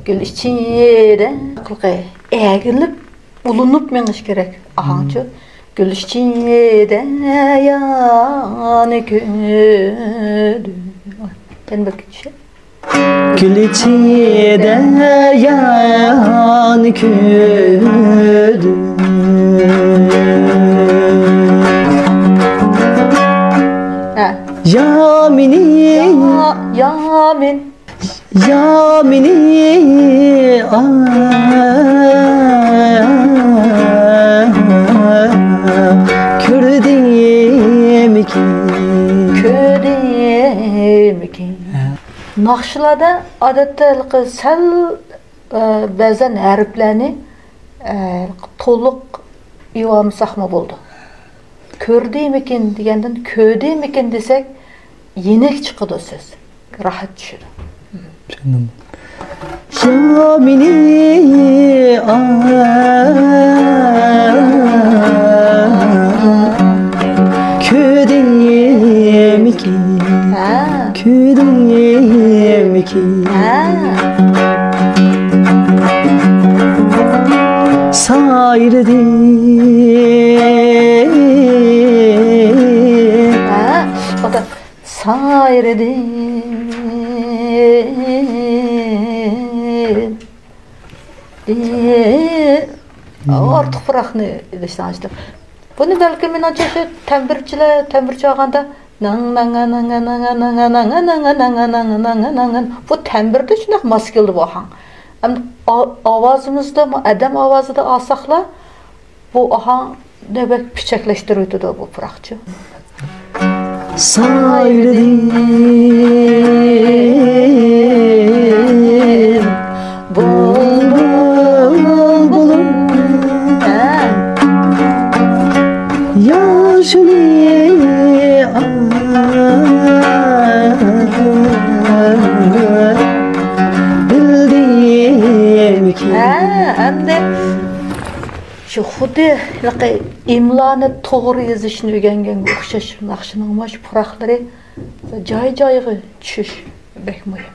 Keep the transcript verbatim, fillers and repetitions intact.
گۈل ئىچىدە، ئەگىلىپ، ئۇلىنىپ مېڭىش كېرەك. ئاھاڭچۇ. گۈل ئىچىدە يارنى كۆردۈم. يەنە بىر كۈچۈشە. گۈل ئىچىدە يارنى كۆردۈم. ھە. يا مېنى. يا، يا مېنى. يا مېنى، ئا، كۆردىمىكىن؟ كۆردىمىكىن؟ ھە. ناخشىلاردا ئادەتتە ھېلىقى سەل، ئە، بەزەن ھەرپلەرنى، ئە، تولۇق ئېلىۋالمىساقمۇ بولىدۇ. كۆردىمىكىن دېگەندىن كۆردىمىكىن دېسەك، يېنىك چىقىدۇ سۆز. راھەت چۈشىدۇ. چۈشەندىم. يا مېنى، ئا، كۆردىمىكىن؟ ھە. كۆردىمىكىن؟ ھە. سايرىدىم. ھە. سايرىدىم. ئارتۇق پۇراقنى ئېلىشنى ئاچتىم. بۇنى بەلكىم مېنىڭچە شۇ تەمبۇرچىلار تەمبۇر چالغاندا ناڭ، ناڭ، ناڭ، بۇ تەمبۇردا شۇنداق ماس كېلىدۇ بۇ ئاھاڭ. ئەمدى ئا-، ئاۋازىمىزدا، ئادەم ئاۋازىدا ئالساقلا، بۇ ئاھاڭنى بەك پىچەكلەشتۈرۈۋېتىدۇ بۇ پۇراقچۇ. سايرىدىم بۇلبۇل بولۇپ، ياشۇنى بىلدىمكىن؟ ھە، ئەمدى شۇ خۇددى ھېلىقى ئىملانى توغرا يېزىشنى ئۆگەنگەنگە ئوخشاش ناخشىنىڭ مانا شۇ پۇراقلىرى جاي-جايىغا چۈشۈش بەك مۇھىم.